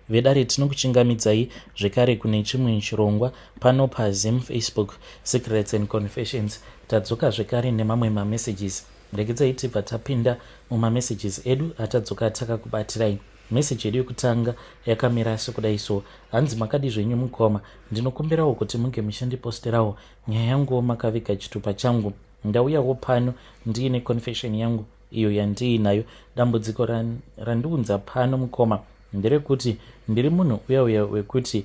Vedare, tinokuchingamidzai zvekare kune chimwe chirongwa pano paZim Facebook Secrets and Confessions. Tadzoka zvekare nemamwe mamessages. Regedzai tibva tapinda mumamessages edu atadzoka takakubatirai. Meseji yedu yekutanga yakamira sekudai so. Hanzi, "Makadi zvenyu mukoma? Ndinokumbirawo kuti munge muchandiposterawo nyaya yanguwo makaviga chitupa changu. Ndauyawo pano ndiine confession yangu iyo yandiinayo. Dambudziko randiunza pano, mukoma, nderekuti ndiri munhu uya uya wekuti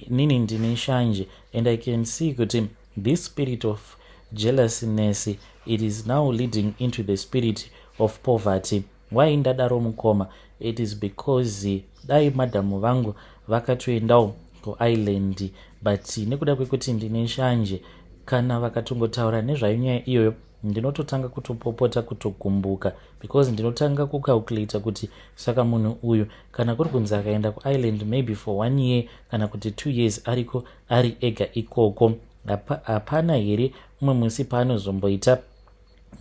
nini ndine shanje, and I can see kuti this spirit of jealousness, it is now leading into the spirit of poverty. Why ndadaro, mukoma? It is because dai madhamu vangu vakatoendawo kuIreland, but nekuda kwekuti ndine shanje, kana vakatongotaura nezvayo nyaya iyoyo, ndinototanga kutopopota, kutogumbuka, because ndinotanga kucalculata kuti saka munhu uyu kana kuri kunzi akaenda kuIreland maybe for one year kana kuti 2 years, ariko ari ega ikoko, hapana here umwe musi paanozomboita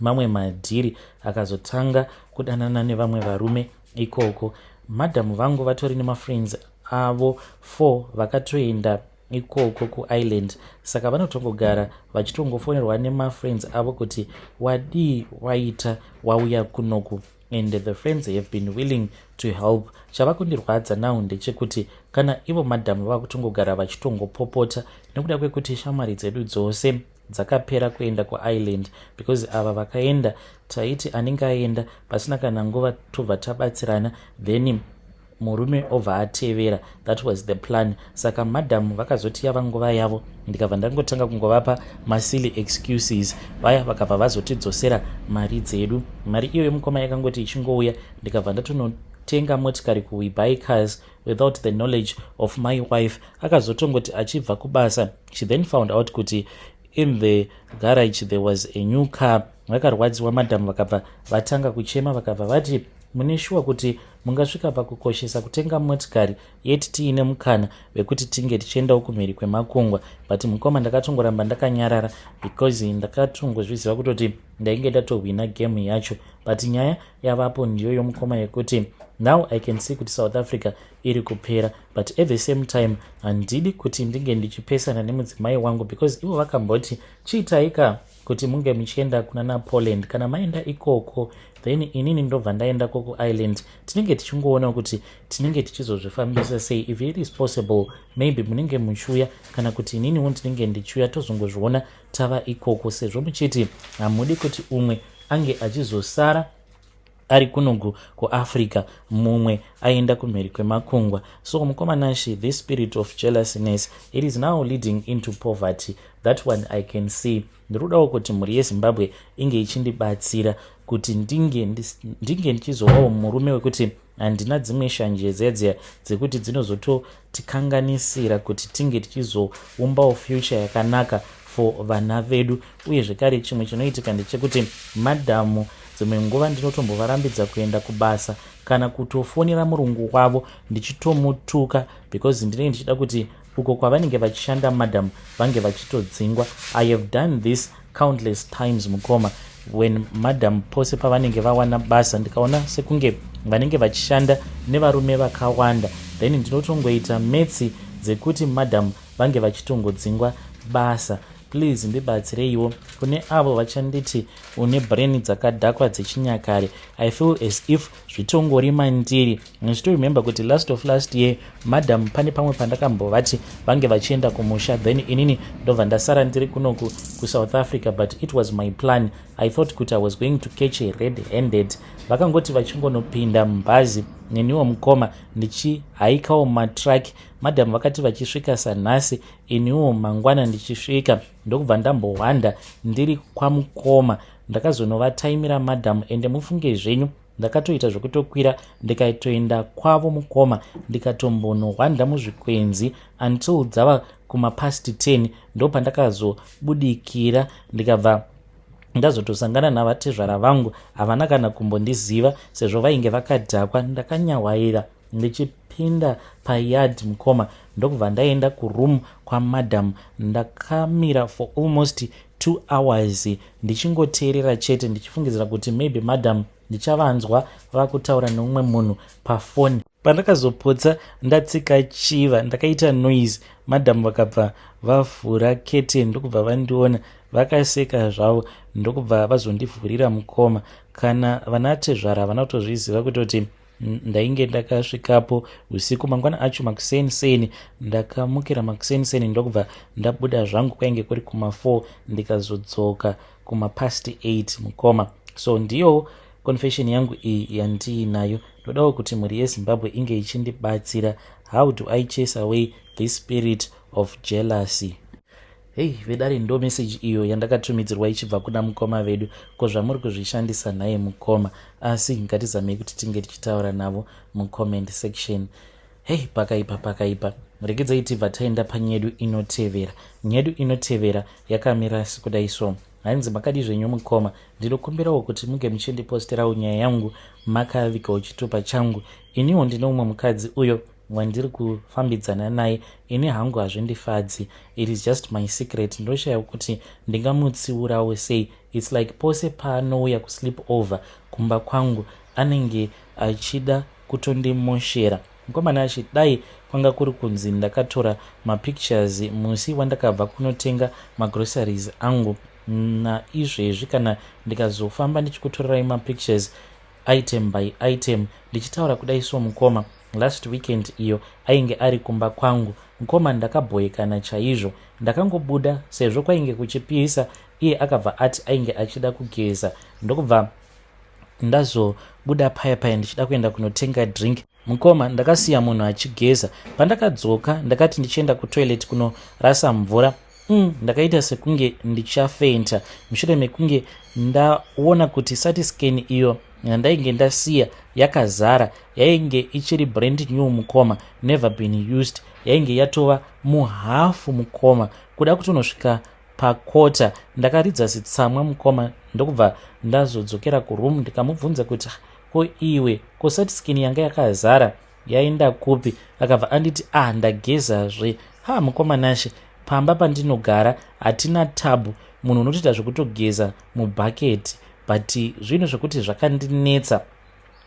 mamwe madhiri, akazotanga kudanana nevamwe varume ikoko? Madhamu vangu vatori nemafriends avo four vakatoenda ikoko kuIreland, saka vanotongogara vachitongofonerwa nemafriends avo kuti wadii waita wauya kunoku, and the friends have been willing to help. Chava kundirwadza now ndechekuti kana ivo madhamu vakutongogara vachitongopopota nekuda kwekuti shamwari dzedu dzose dzakapera kuenda kuIreland, because ava vakaenda taiti anenge aenda pasina kana nguva tobva tabatsirana, then murume obva atevera. That was the plan. Saka madhamu vakazoti yava nguva yavo, ndikabva ndangotanga kungovapa masilly excuses. Vaya vakabva vazotidzosera mari dzedu. Mari iyoyo, mukoma, yakangoti ichingouya, ndikabva ndatonotenga motikari kuWeBuy Cars without the knowledge of my wife. Akazotongoti achibva kubasa, she then found out kuti in the garage there was a new car. Vakarwadziwa madhamu, vakabva vatanga kuchema, vakabva vati, 'Mune shuwa kuti mungasvika pakukoshesa kutenga motikari yeti tiine mukana wekuti tinge tichiendawo kumhiri kwemakungwa?' But mukoma, ndakatongoramba ndakanyarara because ndakatongozviziva kutoti ndainge ndatohwina game yacho. But nyaya yavapo ndiyoyo, mukoma, yekuti now I can see kuti South Africa iri kupera, but at the same time handidi kuti ndinge ndichipesana nemudzimai wangu, because ivo vakamboti, 'Chiitaika kuti munge muchienda kuna naPoland. Kana maenda ikoko, then inini ndobva ndaendako kuIreland. Tinenge tichingoona kuti tinenge tichizozvifambisa sei. If it is possible, maybe munenge muchiuya, kana kuti ininiwo ndinenge ndichiuya, tozongozviona tava ikoko, sezvo muchiti hamudi kuti umwe ange achizosara ari kunoku kuAfrica, mumwe aenda kumhiri kwemakungwa.' So mukoma Nashi, this spirit of jealousness, it is now leading into poverty. That one I can see. Ndiri kudawo kuti mhuri yeZimbabwe inge ichindibatsira kuti ndinge ndichizovawo murume wekuti handina dzimwe shanje dzedziya dzekuti dzinozototikanganisira kuti tinge tichizoumbawo future yakanaka for vana vedu. Uye zvekare, chimwe chinoitika ndechekuti madhamu dzimwe nguva ndinotombovarambidza kuenda kubasa kana kutofonera murungu wavo, ndichitomutuka, because ndinenge ndichida kuti uko kwavanenge vachishanda madhamu vange vachitodzingwa. I have done this countless times, mukoma. When madam pose pavanenge vawana basa, ndikaona sekunge vanenge vachishanda nevarume vakawanda, then ndinotongoita metsi dzekuti madam vange vachitongodzingwa basa. Please ndibatsireiwo. Kune avo vachanditi une brain dzakadhakwa dzechinyakare, I feel as if zvitongori mandiri. Ndichitoremember kuti last of last year, madam pane pamwe pandakambovati vange vachienda kumusha, then inini ndobva ndasara ndiri kunoku kuSouth Africa, but it was my plan. I thought kuti I was going to catch a red handed. Vakangoti vachingonopinda mubhazi, neniwo mukoma ndichihaikawo matruck. Madhamu vakati vachisvika sanhasi, iniwo mangwana ndichisvika, ndokubva ndambohwanda ndiri kwamukoma. Ndakazonovataimira madhamu, ende mufunge zvenyu, ndakatoita zvekutokwira ndikatoenda kwavo, mukoma, ndikatombonohwanda muzvikwenzi until dzava kumapast 10, ndopandakazobudikira, ndikabva ndazotosangana navatezvara vangu. Havana kana kumbondiziva sezvo vainge vakadhakwa. Ndakanyahwaira ndichipinda payard, mukoma, ndokubva ndaenda kuroom kwamadam. Ndakamira for almost 2 hours ndichingoteerera chete, ndichifungidzira kuti maybe madam ndichavanzwa vakutaura neumwe munhu pafoni. Pandakazopotsa ndatsika chiva, ndakaita noise, madhamu vakabva vavhura curtain ndokubva vandiona. Vakaseka zvavo ndokubva vazondivhurira mukoma. Kana vanatezvara havana kutozviziva kutoti ndainge ndakasvikapo usiku. Mangwana acho makuseni seni, ndakamukira makuseni seni ndokubva ndabuda zvangu. Kwainge kuri kuma4, ndikazodzoka kumapast 8, mukoma. So ndiyo confession yangu iyi yandiinayo. Ndodawo kuti mhuri yeZimbabwe inge ichindibatsira. How do I chase away this spirit of jealousy? Hei vedare, ndo meseji iyo yandakatumidzirwa ichibva kuna mukoma vedu. Ko zvamuri kuzvishandisa nhaye mukoma? Asi ngatizamei kuti tinge tichitaura navo mucomment section. Hei, pakaipa, pakaipa. Regedzai tibva taenda panyedu inotevera. Nyedu inotevera yakamira sekudai so. Hanzi, "Makadi zvenyu mukoma? Ndinokumbirawo kuti munge muchindiposterawo nyaya yangu makavigawo chitupa changu. Iniwo ndine umwe mukadzi uyo wandiri kufambidzana naye. Ini hangu hazvindifadzi, it is just my secret. Ndoshaya kuti ndingamutsiurawo sei. It's like pose paanouya kusleep over kumba kwangu, anenge achida kutondimoshera. Mukomana achidai kwanga kuri kunzi ndakatora mapictures musi wandakabva kunotenga magroceries angu. Naizvezvi kana ndikazofamba ndichikutorerai mapictures item by item. Ndichitaura kudai so mukoma, last weekend iyo ainge ari kumba kwangu. Mukoma, ndakabhoyekana chaizvo. Ndakangobuda sezvo kwainge kuchipisa. Iye akabva ati ainge achida kugeza, ndokubva ndazobuda paya paya ndichida kuenda kunotenga drink. Mukoma, ndakasiya munhu achigeza. Pandakadzoka, ndakati ndichienda kutoilet kunorasa mvura, ndakaita sekunge ndichafenta mushure mekunge ndaona kuti satiscan iyo yandainge ndasiya yakazara. Yainge ichiri brand new mukoma, never been used. Yainge yatova muhafu mukoma, kuda kutonosvika pakota. Ndakaridza zitsamwa mukoma, ndokubva ndazodzokera kuroom ndikamubvunza kuti, 'Ko iwe, ko satiscan yanga yakazara yaenda kupi?' Akabva anditi, 'Ah, ndagezazve.' Ha, mukoma Nashe, pamba pandinogara hatina tabhu, munhu unotoita zvekutogeza mubhaketi. But zvinhu zvekuti zvakandinetsa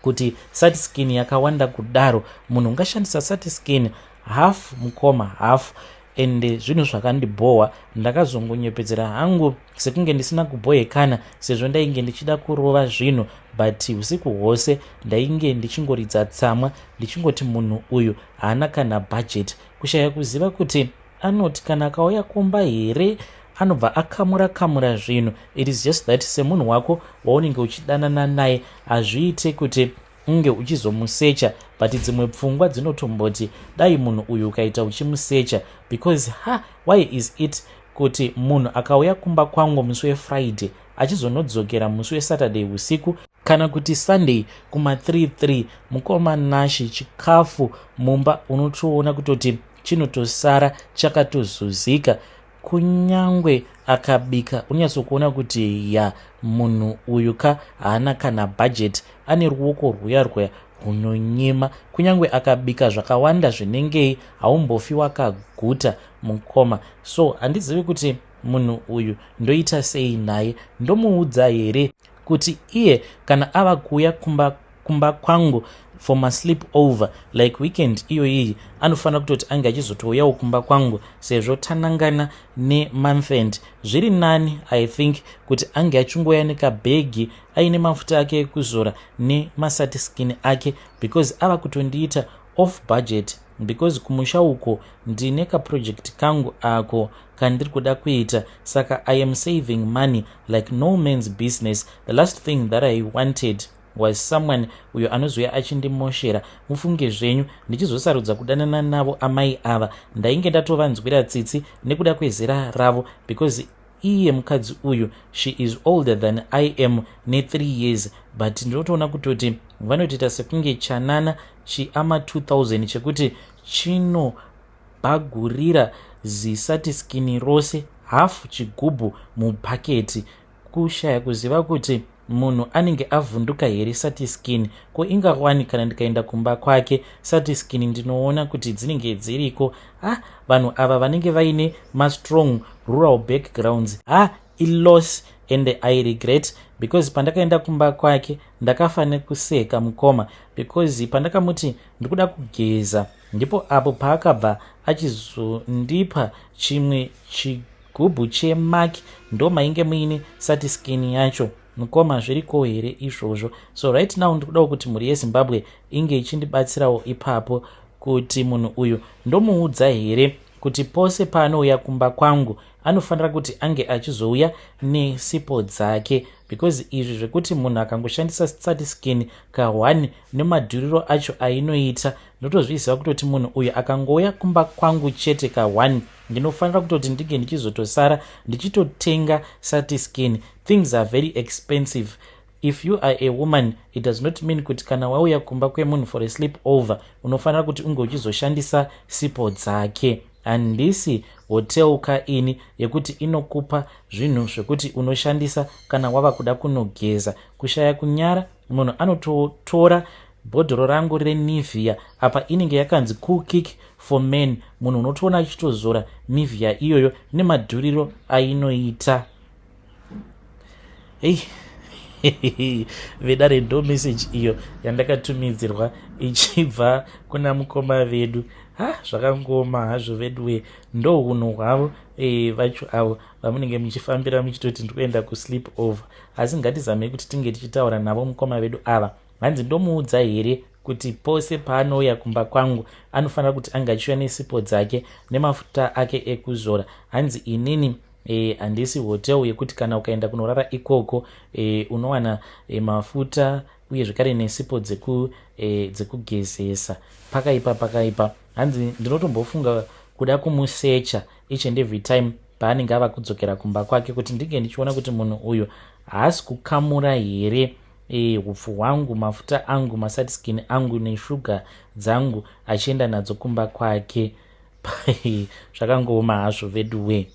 kuti satiscan yakawanda kudaro, munhu ungashandisa satiscan half mukoma, half. Ende zvinhu zvakandibhohwa. Ndakazongonyepedzera hangu sekunge ndisina kubhohekana sezvo ndainge ndichida kurova zvinhu, but usiku hwose ndainge ndichingoridza tsamwa, ndichingoti munhu uyu haana kana bhajeti. Kushaya kuziva kuti anoti kana akauya kumba here, anobva akamura kamura zvinhu. It is just that semunhu wako waunenge uchidanana naye, hazviite kuti unge uchizomusecha, but dzimwe pfungwa dzinotomboti dai munhu uyu ukaita uchimusecha, because ha, why is it kuti munhu akauya kumba kwangu musi weFriday achizonodzokera musi weSaturday usiku kana kuti Sunday kuma33, mukoma Nashi, chikafu mumba unotoona kutoti chinotosara chakatozuzika? Kunyangwe akabika, unonyatsokuona kuti ya, munhu uyu ka haana kana bhajeti. Ane ruoko rwuya rwuya runonyima. Kunyange akabika zvakawanda zvinengei, haumbofi wakaguta mukoma. So handizivi kuti munhu uyu ndoita sei naye. Ndomuudza here kuti iye kana ava kuuya kumba kwangu for masleep over, like weekend iyoiyi, anofanira kutoti ange achizotouyawo kumba kwangu sezvo tanangana nemonth-end? Zviri nani, I think, kuti ange achingoya nekabhegi aine mafuta ake ekuzora nemasatiskin ake, because ava kutondiita off budget, because kumusha uko ndine kaproject kangu ako kandiri kuda kuita. Saka I am saving money like no man's business. The last thing that I wanted was someone uyo anozouya achindimoshera. Mufunge zvenyu, ndichizosarudza kudanana navo amai ava, ndainge ndatovanzwira tsitsi nekuda kwezera ravo, because iye mukadzi uyu, she is older than I am ne3 years, but ndinotoona kutoti vanotoita sekunge chanana chiama 2000 chekuti chinobhagurira zisatiskini rose, hafu chigubhu mubhaketi. Kushaya kuziva kuti munhu anenge avhunduka here satiskin. Ko ingawani kana ndikaenda kumba kwake, satiskin ndinoona kuti dzinenge dziriko. Ah, vanhu ava vanenge vaine mastrong rural backgrounds. Ha, iloss. And I regret because pandakaenda kumba kwake ndakafa nekuseka, mukoma, because pandakamuti ndikuda kugeza, ndipo apo paakabva achizondipa chimwe chigubhu cheMark, ndo mainge muine Satiskin yacho. Mukoma, zviriko here izvozvo? So right now ndikudawo kuti mhuri yeZimbabwe inge ichindibatsirawo ipapo, kuti munhu uyu ndomuudza here kuti pose paanouya kumba kwangu anofanira kuti ange achizouya nesipo dzake? Because izvi zvekuti munhu akangoshandisa Satiskin ka1, nemadhuriro acho ainoita, ndotozviziva kutoti munhu uyu akangouya kumba kwangu chete ka1, ndinofanira kutoti ndinge ndichizotosara ndichitotenga Satiskin. Things are very expensive. If you are a woman, it does not mean kuti kana wauya kumba kwemunhu for a sleep over unofanira kuti unge uchizoshandisa sipo dzake. Handisi hotel kaini yekuti inokupa zvinhu zvekuti unoshandisa kana wava kuda kunogeza. Kushaya kunyara, munhu anototora bhodhoro rangu reNivea, apa inenge yakanzi Cool Kick for Men. Munhu unotoona achitozora Nivea iyoyo nemadhuriro ainoita. Hei vedare, ndo meseji iyo yandakatumidzirwa ichibva kuna mukoma vedu. Ha, zvakangoma hazvo veduwe. Ndo unhu hwavo vacho avo vamunenge muchifambira muchitoti ndikuenda kusleep over. Asi ngatizamei kuti tinge tichitaura navo mukoma vedu ava. Hanzi ndomuudza here kuti pose paanouya kumba kwangu anofanira kuti ange achiuya nesipo dzake nemafuta ake ekuzora? Hanzi inini handisi hotel yekuti kana ukaenda kunorara ikoko unowana mafuta uye zvekare nesipo dzekugezesa. Pakaipa, pakaipa. Hanzi ndinotombofunga kuda kumusecha each and every time paanenge ava kudzokera kumba kwake, kuti ndinge ndichiona kuti munhu uyu haasi kukamura here upfu hwangu, mafuta angu, maSatiskin angu neshuga dzangu achienda nadzo kumba kwake. Zvakangooma hazvo veduwe,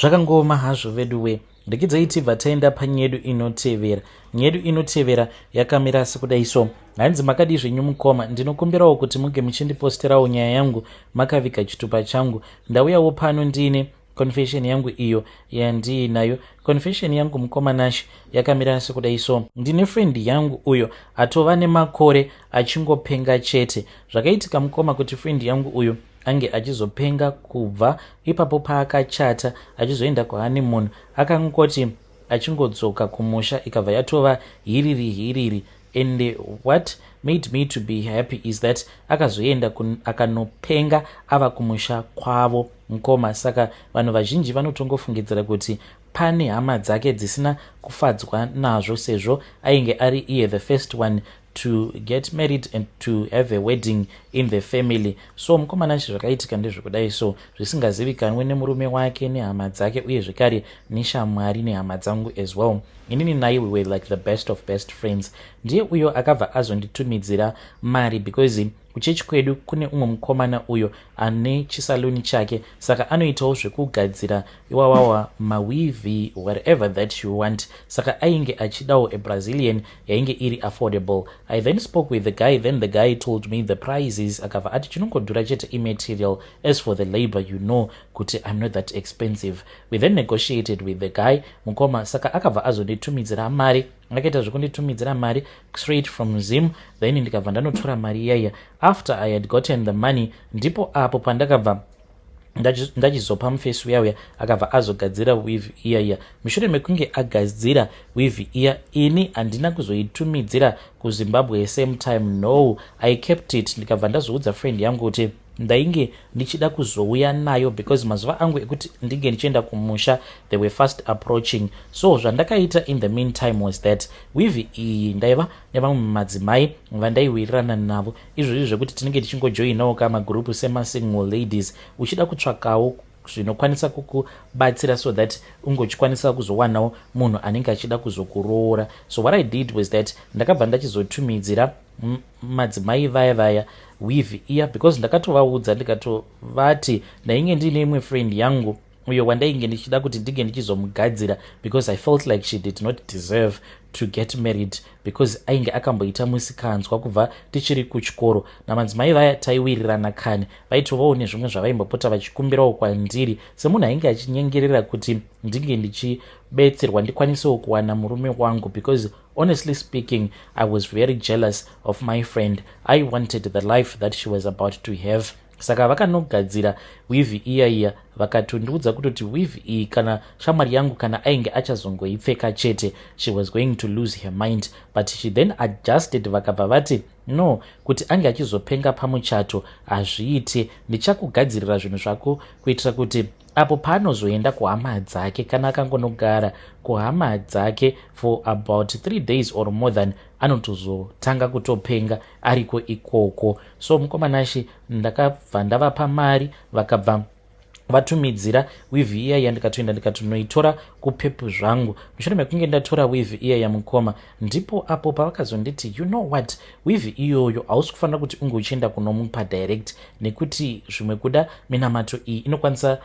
zvakangooma hazvo veduwe. Rekidzai tibva taenda panyedu inotevera. Nyedu inotevera yakamira sekudai so. Hanzi, "Makadi zvenyu mukoma? Ndinokumbirawo kuti muge muchindiposterawo nyaya yangu makaviga chitupa changu. Ndauyawo pano ndiine confession yangu iyo yandiinayo. Confession yangu, mukoma Nash, yakamira sekudai so. Ndine friend yangu uyo atova nemakore achingopenga chete. Zvakaitika, mukoma, kuti friend yangu uyo ange achizopenga kubva ipapo paakachata achizoenda kuhoneymoon. Akangoti achingodzoka kumusha, ikabva yatova hiriri hiriri. And what made me to be happy is that akazoenda akanopenga ava kumusha kwavo, mukoma. Saka vanhu vazhinji vanotongofungidzira kuti pane hama dzake dzisina kufadzwa nazvo, sezvo ainge ari iye the first one to get married and to have a wedding in the family. So mukomana, chi zvakaitika ndezvekudai so, zvisingazivikanwe nemurume wake nehama dzake uye zvekare neshamwari nehama dzangu as well. Inini naye we were like the best of best friends. Ndiye uyo akabva azonditumidzira mari, because kuchechi kwedu kune umwe mukomana uyo ane chisaluni chake, saka anoitawo zvekugadzira iwawawa maweave, whatever that you want. Saka ainge achidawo a Brazilian yainge iri affordable. I then spoke with the guy, then the guy told me the prices. Akabva ati chinongodhura chete imaterial, as for the labor, you know kuti I'm not that expensive. We then negotiated with the guy, mukoma. Saka akabva azonditumidzira mari, akaita zvekunditumidzira mari straight from Zim. Then ndikabva ndanotora mari iyaiya. After I had gotten the money, ndipo apo pandakabva ndachizopa mufesi uya uya. Akabva azogadzira weave iya iya. Mushure mekunge agadzira weave iya, ini handina kuzoitumidzira kuZimbabwe same time. No, I kept it. Ndikabva ndazoudza friend yangu kuti ndainge ndichida kuzouya nayo, because mazuva angu ekuti ndinge ndichienda kumusha, they were fast approaching. So zvandakaita in the meantime was that weave iyi, ndaiva nevamwe madzimai vandaiwirirana navo izvozvi zvekuti tinenge tichingojoinawo kamagurupu semasingle ladies, uchida kutsvakawo zvinokwanisa kukubatsira so that ungochikwanisa kuzowanawo munhu anenge achida kuzokuroora. So what I did was that ndakabva ndachizotumidzira madzimai vaya vaya weave iya, because ndakatovaudza, ndikatovati ndainge ndiine imwe friend yangu. Uyo wandainge ndichida kuti ndinge ndichizomugadzira, because I felt like she did not deserve to get married, because ainge akamboita musikanzwa kubva tichiri kuchikoro. Namadzimai vaya taiwirirana kani, vaitovawo nezvimwe zvavaimbopota vachikumbirawo kwandiri semunhu ainge achinyengerera kuti ndinge ndichibetserwa, ndikwanisewo kuwana murume wangu, because honestly speaking, I was very jealous of my friend. I wanted the life that she was about to have. Saka vakanogadzira weave iya iya, vakatondiudza kutoti weave iyi, kana shamwari yangu kana ainge achazongoipfeka chete, she was going to lose her mind. But she then adjusted, vakabva vati, "No, kuti ange achizopenga pamuchato hazviite. Ndichakugadzirira zvinhu zvako kuitira kuti apo paanozoenda kuhama dzake, kana akangonogara kuhama dzake for about 3 days or more than, anotozotanga kutopenga ariko ikoko." So mukomanashi, ndakabva ndavapa mari, vakabva vatumidzira weave iya. Ndikatoenda, ndikatonoitora kuPep zvangu. Mushure mekunge ndatora weave iya yamukoma, ndipo apo pavakazonditi, "You know what, weave iyoyo hausi kufanira kuti unge uchienda kunomupa direct, nekuti zvimwe kuda minamato iyi inokwanisa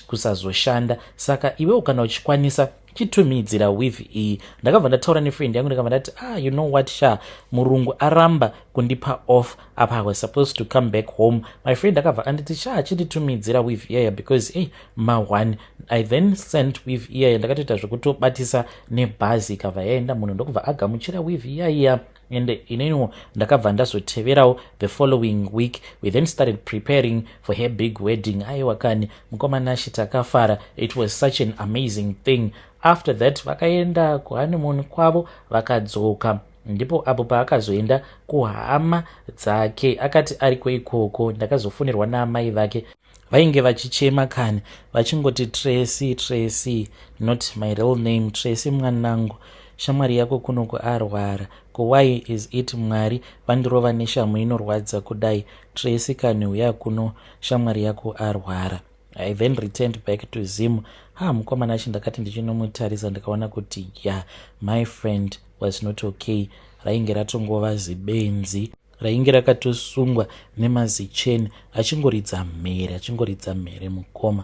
kusazoshanda. Saka iwewo kana uchikwanisa, chitumidzira weave iyi." Ndakabva ndataura nefriend yangu, ndakabva ndati, "Ah, you know what, sha, murungu aramba kundipa off apa. I was supposed to come back home." My friend akabva anditi, "Sha, achinditumidzira weave iyaya, because ei, ma1." I then sent weave iyaya, ndakatoita zvekutobatisa nebhazi, ikabva yaenda. Munhu ndokubva agamuchira weave iyaiya, and ininiwo ndakabva ndazoteverawo the following week. We then started preparing for her big wedding. Aiwa kani, mukomanashi, takafara. It was such an amazing thing. After that vakaenda kuhoneymoon kwavo, vakadzoka. Ndipo apo paakazoenda kuhama dzake. Akati ariko ikoko, ndakazofonерwa naamai vake, vainge vachichema kani, vachingoti, "Tracy, Tracy," not my real name, "Tracy mwanangu, shamwari yako kunoku arwara. Ko why is it Mwari vandirova neshamu inorwadza kudai? Tracy kani, uya kuno, shamwari yako arwara." I then returned back to Zim. Ha, mukomana achi, ndakati ndichinomutarisa, ndikaona kuti ya, my friend was not okay. Rainge ratongova zibenzi rainge rakatosungwa nemazicheni, achingoridza mhere, achingoridza mhere, mukoma.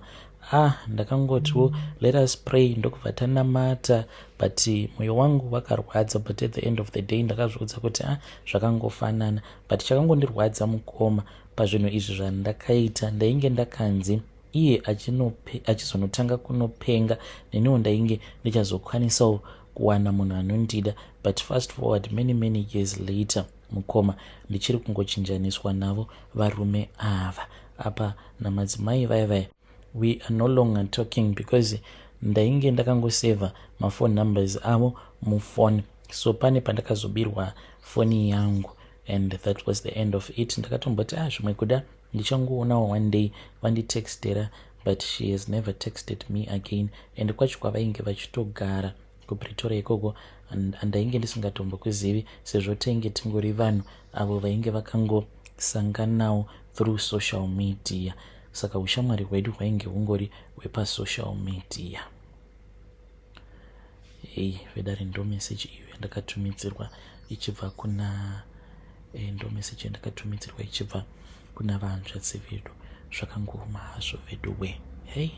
Ah, ndakangotiwo, "Let us pray." Ndokubva tanamata, but mwoyo wangu wakarwadza. But at the end of the day ndakazviudza kuti, ah, zvakangofanana. But chakangondirwadza, mukoma, pazvinhu izvi zvandakaita, ndainge ndakanzi iye achizonotanga kunopenga, neniwo ndainge ndichazokwanisawo kuwana munhu anondida. But fast forward many, many years later, mukoma, ndichiri kungochinjaniswa navo varume ava apa namadzimai vaya vaya. We are no longer talking because ndainge ndakangosevha mafone numbers avo mufoni. So pane pandakazobirwa foni yangu, and that was the end of it. Ndakatomboti, ah, zvimwe kuda ndichangoonawo one day vanditextera, but she has never texted me again. And kwacho kwavainge vachitogara kuPretoria ikoko, andainge ndisingatombokuzivi, sezvo tainge tingori vanhu avo vainge vakangosanganawo through social media. Saka ushamwari hwedu hwainge hungori hwepasocial media. Hei vedare, ndo meseji iyo yandakatumidzirwa ichibva kuna ndo meseji yandakatumidzirwa ichibva kuna vanzvadzi vedu. Zvakangoma hazvo vedu we. Hei.